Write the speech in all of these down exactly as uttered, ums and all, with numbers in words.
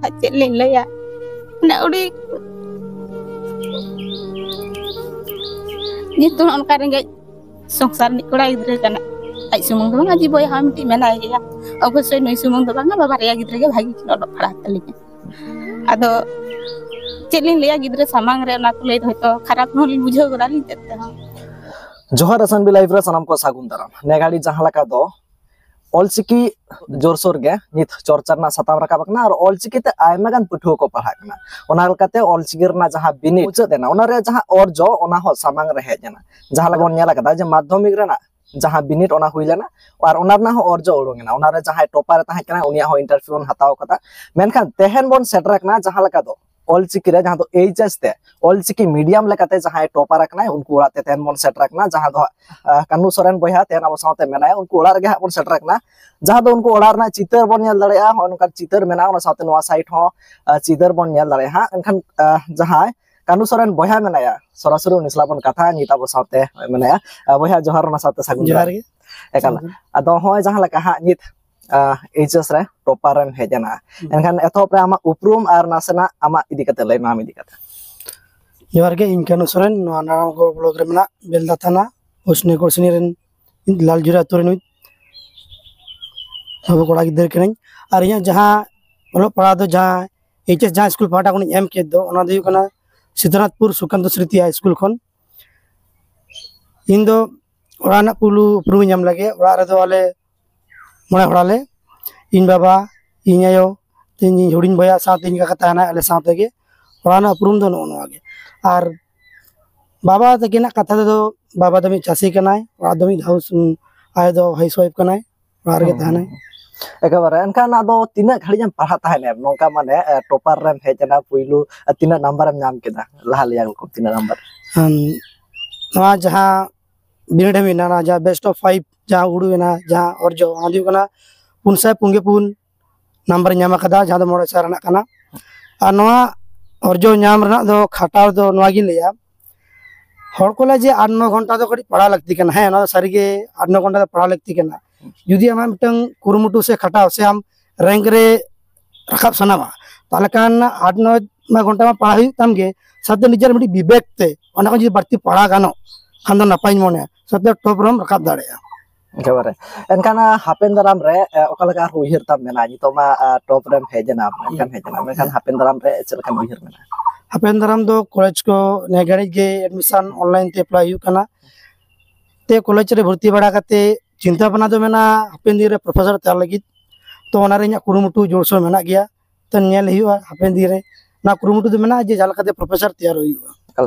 ᱟᱨ ᱪᱮᱫ ᱞᱤᱧ ᱞᱟᱹᱭᱟ, ᱢᱟᱱᱮ ᱟᱹᱰᱤ ᱡᱮᱦᱮᱛᱩ ᱚᱱᱠᱟ ᱨᱮᱸᱜᱮᱡ ᱥᱚᱝᱥᱟᱨ ᱨᱤᱱᱤᱡ ᱠᱚᱲᱟ ᱜᱤᱫᱽᱨᱟᱹ ᱠᱟᱱᱟ, ᱟᱡ ᱥᱩᱢᱩᱝ ᱫᱚ ᱵᱟᱝ, ᱟᱡ ᱵᱚᱭᱦᱟ ᱦᱚᱸ ᱢᱤᱫᱴᱤᱡ ᱢᱮᱱᱟᱭ ᱜᱮᱭᱟ᱾ ᱚᱵᱚᱥᱥᱳᱭ ᱱᱩᱭ ᱥᱩᱢᱩᱝ ᱫᱚ ᱵᱟᱝᱟ, ᱵᱟᱵᱟ ᱵᱟᱨᱭᱟ ᱜᱤᱫᱽᱨᱟᱹ ᱜᱮ ᱵᱷᱟᱜᱤ ᱠᱤᱱ ᱚᱞᱚᱜ ᱯᱟᱲᱦᱟᱜ ᱛᱟᱹᱞᱤᱧᱟ᱾ ᱟᱫᱚ ᱪᱮᱫ ᱞᱤᱧ ᱞᱟᱹᱭᱟ, ᱜᱤᱫᱽᱨᱟᱹ ᱥᱟᱢᱟᱝ ᱨᱮ ᱚᱱᱟ ᱠᱚ ᱞᱟᱹᱭ ᱫᱚ ᱦᱚᱭᱛᱳ ᱠᱷᱟᱨᱟᱯ ᱦᱚᱸ ᱞᱤᱧ ᱵᱩᱡᱷᱟᱹᱣ ᱜᱚᱫᱟ ᱟᱹᱞᱤᱧ ᱛᱮᱫ ᱛᱮᱦᱚᱸ᱾ ᱡᱚᱦᱟᱨ S N B Live ᱨᱮ ᱥᱟᱱᱟᱢ ᱠᱚ ᱥᱟᱹᱜᱩᱱ ᱫᱟᱨᱟᱢ᱾ ᱱᱮ ᱜᱷᱟᱹᱲᱤᱡ ᱡᱟᱦᱟᱸ ᱞᱮᱠᱟ ᱫᱚ ᱚᱞᱪᱤᱠᱤ ᱡᱳᱨᱥᱳᱨ ᱜᱮ ᱱᱤᱛ ᱪᱚᱨᱪᱟ ᱨᱮᱱᱟᱜ ᱥᱟᱛᱟᱢ ᱨᱟᱠᱟᱵ ᱟᱠᱟᱱᱟ, ᱟᱨ ᱚᱞᱪᱤᱠᱤ ᱛᱮ ᱟᱭᱢᱟ ᱜᱟᱱ ᱯᱟᱹᱴᱷᱩᱣᱟᱹ ᱠᱚ ᱯᱟᱲᱦᱟᱜ ᱠᱟᱱᱟ᱾ ᱚᱱᱟ ᱞᱮᱠᱟᱛᱮ ᱚᱞᱪᱤᱠᱤ ᱨᱮᱱᱟᱜ ᱡᱟᱦᱟᱸ ᱵᱤᱱᱤᱰ ᱢᱩᱪᱟᱹᱫ ᱮᱱᱟ, ᱚᱱᱟ ᱨᱮᱭᱟᱜ ᱡᱟᱦᱟᱸ ᱚᱨᱡᱚ, ᱚᱱᱟ ᱦᱚᱸ ᱥᱟᱢᱟᱝ ᱨᱮ ᱦᱮᱡ ᱮᱱᱟ᱾ ᱡᱟᱦᱟᱸ ᱞᱮᱠᱟ ᱵᱚᱱ ᱧᱮᱞ ᱟᱠᱟᱫᱟ ᱡᱮ ᱢᱟᱫᱽᱫᱷᱚᱢᱤᱠ ᱨᱮᱱᱟᱜ ᱡᱟᱦᱟᱸ ᱵᱤᱱᱤᱰ, ᱚᱱᱟ ᱦᱩᱭ ᱞᱮᱱᱟ, ᱟᱨ ᱚᱱᱟ ᱨᱮᱱᱟᱜ ᱦᱚᱸ ᱚᱨᱡᱚ ᱩᱰᱩᱝ ᱮᱱᱟ᱾ ᱚᱱᱟ ᱨᱮ ᱡᱟᱦᱟᱸᱭ ᱴᱚᱯᱟᱨ ᱮ ᱛᱟᱦᱮᱸ ᱠᱟᱱᱟ, ᱩᱱᱤᱭᱟᱜ ᱦᱚᱸ ᱤᱱᱴᱟᱨᱵᱷᱤᱭᱩ ᱵᱚᱱ ᱦᱟᱛᱟᱣ ᱠᱟᱫᱟ᱾ ᱢᱮᱱᱠᱷᱟᱱ ᱛᱮᱦᱮᱧ ᱵᱚᱱ ᱥᱮᱴᱮᱨ ᱟᱠᱟᱱᱟ ᱡᱟᱦᱟᱸ ᱞᱮᱠᱟ ᱫᱚ ᱚᱞᱪᱤᱠᱤ ᱨᱮ, ᱡᱟᱦᱟᱸ ᱫᱚ H S ᱛᱮ, ᱚᱞᱪᱤᱠᱤ ᱢᱤᱰᱤᱭᱟᱢ ᱞᱮᱠᱟᱛᱮ ᱡᱟᱦᱟᱸᱭ ᱴᱚᱯᱟᱨ ᱟᱠᱟᱱᱟᱭ, ᱩᱱᱠᱩ ᱚᱲᱟᱜ ᱛᱮ ᱛᱮᱦᱮᱧ ᱵᱚᱱ ᱥᱮᱴᱮᱨ ᱟᱠᱟᱱᱟ, ᱡᱟᱦᱟᱸ ᱫᱚ ᱦᱟᱸᱜ, ᱟᱸ, ᱠᱟᱹᱱᱩ ᱥᱚᱨᱮᱱ ᱵᱚᱭᱦᱟ ᱛᱮᱦᱮᱧ ᱟᱵᱚ ᱥᱟᱶᱛᱮ ᱢᱮᱱᱟᱭᱟ, ᱩᱱᱠᱩ ᱚᱲᱟᱜ ᱨᱮᱜᱮ ᱦᱟᱸᱜ ᱵᱚᱱ ᱥᱮᱴᱮᱨ ᱟᱠᱟᱱᱟ᱾ ᱡᱟᱦᱟᱸ ᱫᱚ ᱩᱱᱠᱩ ᱚᱲᱟᱜ ᱨᱮᱱᱟᱜ ᱪᱤᱛᱟᱹᱨ ᱵᱚᱱ ᱧᱮᱞ ᱫᱟᱲᱮᱭᱟᱜᱼᱟ, ᱦᱚᱸᱜᱼᱚ ᱱᱚᱝᱠᱟᱱ ᱪᱤᱛᱟᱹᱨ ᱢᱮᱱᱟᱜᱼᱟ, ᱚᱱᱟ ᱥᱟᱶᱛᱮ ᱱᱚᱣᱟ ᱥᱟᱭᱤᱰ ᱦᱚᱸ, ᱟᱸ, ᱪᱤᱛᱟᱹᱨ ᱵᱚᱱ ᱧᱮᱞ ᱫᱟᱲᱮᱭᱟᱜᱼᱟ ᱦᱟᱸᱜ᱾ ᱮᱱᱠᱷᱟᱱ, ᱟᱸ, ᱡᱟᱦᱟᱸᱭ ᱠᱟᱹᱱᱩ ᱥᱚᱨᱮᱱ ᱵᱚᱭᱦᱟ ᱢᱮᱱᱟᱭᱟ, ᱥᱚᱨᱟᱥᱚᱨᱤ ᱩᱱᱤ ᱥᱟᱞᱟᱜ ᱵᱚᱱ ᱠᱟᱛᱷᱟᱜᱼᱟ᱾ ᱱᱤᱛ ᱟᱵᱚ ᱥᱟᱶᱛᱮ ᱢᱮᱱᱟᱭᱟ᱾ ᱟᱸ, ᱵᱚᱭᱦᱟ, ᱡᱚᱦᱟᱨ, ᱚᱱᱟ ᱥᱟᱶᱛᱮ ᱥᱟᱹᱜᱩᱱ ᱡᱚᱦᱟᱨ ᱫᱟᱨᱟᱢ᱾ ᱜᱮ᱾ ᱮᱠᱟᱞ᱾ ᱥᱟᱹᱜᱩᱱ᱾ ᱟᱫᱚ ᱦᱚᱸᱜᱼᱚᱭ ᱡᱟᱦᱟᱸ ᱞᱮᱠᱟ ᱦᱟᱸᱜ ᱱᱤᱛ, ᱟᱸ, H S ᱨᱮ ᱴᱚᱯᱟᱨ ᱮᱢ ᱦᱮᱡ ᱮᱱᱟ, ᱦᱩᱸ᱾ ᱮᱱᱠᱷᱟᱱ ᱮᱛᱚᱦᱚᱵ ᱨᱮ ᱟᱢᱟᱜ ᱩᱯᱨᱩᱢ ᱟᱨ ᱱᱟᱥᱮᱱᱟᱜ ᱟᱢᱟᱜ ᱤᱫᱤ ᱠᱟᱛᱮ ᱞᱟᱹᱭ ᱢᱮ, ᱟᱢ ᱤᱫᱤ ᱠᱟᱛᱮ᱾ ᱡᱚᱦᱟᱨ ᱜᱮ, ᱤᱧ ᱠᱟᱹᱱᱩ ᱥᱚᱨᱮᱱ, ᱱᱚᱣᱟ ᱱᱟᱨᱟᱭᱚᱱᱜᱚᱲ ᱵᱞᱚᱠ ᱨᱮ ᱢᱮᱱᱟᱜ ᱵᱮᱞᱫᱟ ᱛᱷᱟᱱᱟ ᱦᱩᱥᱱᱤ ᱠᱚᱥᱱᱤ ᱨᱮᱱ ᱞᱟᱞᱡᱩᱨᱟ ᱟᱹᱛᱩ ᱨᱮᱱ ᱢᱤᱫ ᱵᱟᱹᱵᱩ ᱠᱚᱲᱟ ᱜᱤᱫᱽᱨᱟᱹ ᱠᱟᱹᱱᱟᱹᱧ᱾ ᱟᱨ ᱤᱧᱟᱹᱜ ᱡᱟᱦᱟᱸ ᱚᱞᱚᱜ ᱯᱟᱲᱦᱟᱣ ᱫᱚ ᱡᱟᱦᱟᱸ H S ᱡᱟᱦᱟᱸ ᱥᱠᱩᱞ ᱯᱟᱦᱴᱟ ᱠᱷᱚᱱᱤᱧ ᱮᱢ ᱠᱮᱫ ᱫᱚ, ᱚᱱᱟ ᱫᱚ ᱦᱩᱭᱩᱜ ᱠᱟᱱᱟ ᱥᱤᱫᱷᱩᱱᱟᱛᱷᱯᱩᱨ ᱥᱩᱠᱟᱱᱛᱚ ᱥᱨᱤᱛᱤ ᱦᱟᱭ ᱥᱠᱩᱞ ᱠᱷᱚᱱ᱾ ᱤᱧ ᱫᱚ ᱚᱲᱟᱜ ᱨᱮᱱᱟᱜ ᱯᱩᱭᱞᱩ ᱩᱯᱨᱩᱢ ᱤᱧ ᱧᱟᱢ ᱞᱮᱜᱮ᱾ ᱚᱲᱟᱜ ᱨᱮᱫᱚ ᱟᱞᱮ ᱢᱚᱬᱮ ᱦᱚᱲ ᱟᱞᱮ, ᱤᱧ ᱵᱟᱵᱟ, ᱤᱧ ᱟᱭᱳ, ᱤᱧ ᱦᱩᱰᱤᱧ ᱵᱚᱭᱦᱟ ᱥᱟᱶᱛᱮ ᱤᱧ ᱠᱟᱠᱟ ᱛᱟᱦᱮᱱᱟᱭ ᱟᱞᱮ ᱥᱟᱶ ᱛᱮᱜᱮ᱾ ᱚᱲᱟᱜ ᱨᱮᱱᱟᱜ ᱩᱯᱨᱩᱢ ᱫᱚ ᱱᱚᱜᱼᱚ ᱱᱚᱣᱟ ᱜᱮ᱾ ᱟᱨ ᱵᱟᱵᱟ ᱛᱟᱹᱠᱤᱱᱟᱜ ᱠᱟᱛᱷᱟ ᱛᱮᱫᱚ, ᱵᱟᱵᱟ ᱫᱚ ᱢᱤᱫ ᱪᱟᱹᱥᱤ ᱠᱟᱱᱟᱭ, ᱚᱲᱟᱜ ᱫᱚ ᱢᱤᱫ ᱦᱟᱣᱩᱥ, ᱩᱢ, ᱟᱭᱳ ᱫᱚ ᱦᱟᱣᱩᱥ ᱣᱟᱭᱤᱯ ᱠᱟᱱᱟᱭ, ᱚᱲᱟᱜ ᱨᱮᱜᱮ ᱦᱩᱸ, ᱛᱟᱦᱮᱱᱟᱭ᱾ ᱦᱩᱸ, ᱦᱩᱸ᱾ ᱮᱠᱮᱵᱟᱨᱮ᱾ ᱮᱱᱠᱷᱟᱱ ᱟᱫᱚ ᱛᱤᱱᱟᱹᱜ ᱜᱷᱟᱹᱲᱤᱡ ᱮᱢ ᱯᱟᱲᱦᱟᱜ ᱛᱟᱦᱮᱸᱫ ᱮᱢ? ᱱᱚᱝᱠᱟ ᱢᱟᱱᱮ, ᱮ, ᱴᱚᱯᱟᱨ ᱨᱮᱢ ᱦᱮᱡ ᱮᱱᱟ ᱯᱩᱭᱞᱩ, ᱮ, ᱛᱤᱱᱟᱹᱜ ᱱᱟᱢᱵᱟᱨ ᱮᱢ ᱧᱟᱢ ᱠᱮᱫᱟ? ᱞᱟᱦᱟ ᱞᱟᱹᱭ ᱟᱠᱚ ᱛᱤᱱᱟᱹᱜ ᱱᱟᱢᱵᱟᱨ? ᱦᱩᱸ, ᱱᱚᱣᱟ ᱡᱟᱦᱟᱸ ᱵᱤᱱᱤᱰ ᱦᱩᱭᱱᱟ, ᱚᱱᱟ ᱡᱟᱦᱟᱸ best of five ᱡᱟᱦᱟᱸ ᱩᱰᱩᱠ ᱮᱱᱟ, ᱡᱟᱦᱟᱸ ᱚᱨᱡᱚ, ᱚᱱᱟ ᱫᱚ ᱦᱩᱭᱩᱜ ᱠᱟᱱᱟ ᱯᱩᱱ ᱥᱟᱭ ᱯᱩᱱ ᱜᱮᱞ ᱯᱩᱱ ᱱᱟᱢᱵᱟᱨ ᱧᱟᱢ ᱟᱠᱟᱫᱟ, ᱡᱟᱦᱟᱸ ᱫᱚ ᱢᱚᱬᱮ ᱥᱟᱭ ᱨᱮᱱᱟᱜ ᱠᱟᱱᱟ᱾ ᱟᱨ ᱱᱚᱣᱟ ᱚᱨᱡᱚ ᱧᱟᱢ ᱨᱮᱱᱟᱜ ᱫᱚ ᱠᱷᱟᱴᱟᱣ ᱫᱚ ᱱᱚᱣᱟ ᱜᱤᱧ ᱞᱟᱹᱭᱟ, ᱦᱚᱲ ᱠᱚ ᱞᱟᱹᱭᱟ ᱡᱮ ᱟᱴ ᱱᱚ ᱜᱷᱚᱱᱴᱟ ᱫᱚ ᱠᱟᱹᱴᱤᱡ ᱯᱟᱲᱦᱟᱣ ᱞᱟᱹᱠᱛᱤ ᱠᱟᱱᱟ᱾ ᱦᱮᱸ, ᱱᱚᱣᱟ ᱫᱚ ᱥᱟᱹᱨᱤᱜᱮ ᱟᱴ ᱱᱚ ᱜᱷᱚᱱᱴᱟ ᱫᱚ ᱯᱟᱲᱦᱟᱣ ᱞᱟᱹᱠᱛᱤ ᱠᱟᱱᱟ᱾ ᱡᱩᱫᱤ ᱟᱢᱟᱜ ᱢᱤᱫᱴᱟᱝ ᱠᱩᱨᱩᱢᱩᱴᱩ ᱥᱮ ᱠᱷᱟᱴᱟᱣ ᱥᱮ ᱟᱢ ᱨᱮᱝᱠ ᱨᱮ ᱨᱟᱠᱟᱵ ᱥᱟᱱᱟᱢᱟ, ᱛᱟᱦᱚᱞᱮ ᱠᱷᱟᱱ ᱟᱴ ᱱᱚᱭ ᱢᱟ ᱜᱷᱚᱱᱴᱟ ᱢᱟ ᱯᱟᱲᱦᱟᱣ ᱦᱩᱭᱩᱜ ᱛᱟᱢ ᱜᱮ, ᱥᱟᱶᱛᱮ ᱱᱤᱡᱮᱨ ᱢᱤᱫᱴᱤᱡ ᱵᱤᱵᱮᱠ ᱛᱮ ᱚᱱᱟ ᱠᱷᱚᱱ ᱡᱩᱫᱤ ᱵᱟᱹᱲᱛᱤ ᱯᱟᱲᱦᱟᱣ ᱜᱟᱱᱚᱜ ᱠᱷᱟᱱ ᱫᱚ ᱱᱟᱯᱟᱭᱤᱧ ᱢᱚᱱᱮᱭᱟ, ᱥᱟᱶᱛᱮ ᱴᱚᱯ ᱨᱮᱢ ᱨᱟᱠᱟᱵ ᱫᱟᱲᱮᱭᱟᱜᱼᱟ᱾ ᱮᱠᱮᱵᱟᱨᱮ᱾ ᱮᱱᱠᱷᱟᱱ ᱟᱸ, ᱦᱟᱯᱮᱱ ᱫᱟᱨᱟᱢ ᱨᱮ ᱟᱸ, ᱚᱠᱟ ᱞᱮᱠᱟ ᱟᱨᱦᱚᱸ ᱩᱭᱦᱟᱹᱨ ᱛᱟᱢ ᱢᱮᱱᱟᱜᱼᱟ? ᱱᱤᱛᱚᱜ ᱢᱟ ᱟᱸ, ᱴᱚᱯ ᱨᱮᱢ ᱦᱮᱡ ᱮᱱᱟ, ᱢᱮᱱᱠᱷᱟᱱ ᱦᱮᱡ ᱮᱱᱟ, ᱢᱮᱱᱠᱷᱟᱱ ᱦᱟᱯᱮᱱ ᱫᱟᱨᱟᱢ ᱨᱮ ᱪᱮᱫ ᱞᱮᱠᱟᱢ ᱩᱭᱦᱟᱹᱨ ᱢᱮᱱᱟᱜᱼᱟ? ᱦᱟᱯᱮᱱ ᱫᱟᱨᱟᱢ ᱫᱚ ᱠᱚᱞᱮᱡᱽ ᱠᱚ ᱱᱤᱭᱟᱹ ᱜᱷᱟᱹᱲᱤᱡ ᱜᱮ ᱮᱰᱢᱤᱥᱚᱱ ᱚᱱᱞᱟᱭᱤᱱ ᱛᱮ ᱮᱯᱞᱟᱭ ᱦᱩᱭᱩᱜ ᱠᱟᱱᱟ᱾ ᱛᱮ ᱠᱚᱞᱮᱡᱽ ᱨᱮ ᱵᱷᱚᱨᱛᱤ ᱵᱟᱲᱟ ᱠᱟᱛᱮ ᱪᱤᱱᱛᱟᱹ ᱵᱷᱟᱵᱽᱱᱟ ᱫᱚ ᱢᱮᱱᱟᱜᱼᱟ ᱦᱟᱯᱮᱱ ᱫᱤᱱ ᱨᱮ ᱯᱨᱚᱯᱷᱮᱥᱚᱨ ᱛᱮᱭᱟᱨ ᱞᱟᱹᱜᱤᱫ᱾ ᱛᱚ ᱚᱱᱟ ᱨᱮ ᱤᱧᱟᱹᱜ ᱠᱩᱨᱩᱢᱩᱴᱩ ᱡᱳᱨᱥᱳᱨ ᱢᱮᱱᱟᱜ ᱜᱮᱭᱟ᱾ ᱛᱚ ᱧᱮᱞ ᱦᱩᱭᱩᱜᱼᱟ ᱦᱟᱯᱮᱱ ᱫᱤᱱ ᱨᱮ, ᱚᱱᱟ ᱠᱩᱨᱩᱢᱩᱴᱩ ᱫᱚ ᱢᱮᱱᱟᱜᱼᱟ ᱡᱮ ᱡᱟᱦᱟᱸ ᱞᱮᱠᱟᱛᱮ ᱯᱨᱚᱯᱷᱮᱥᱚᱨ ᱛᱮᱭᱟᱨ ᱦᱩᱭᱩᱜᱼᱟ᱾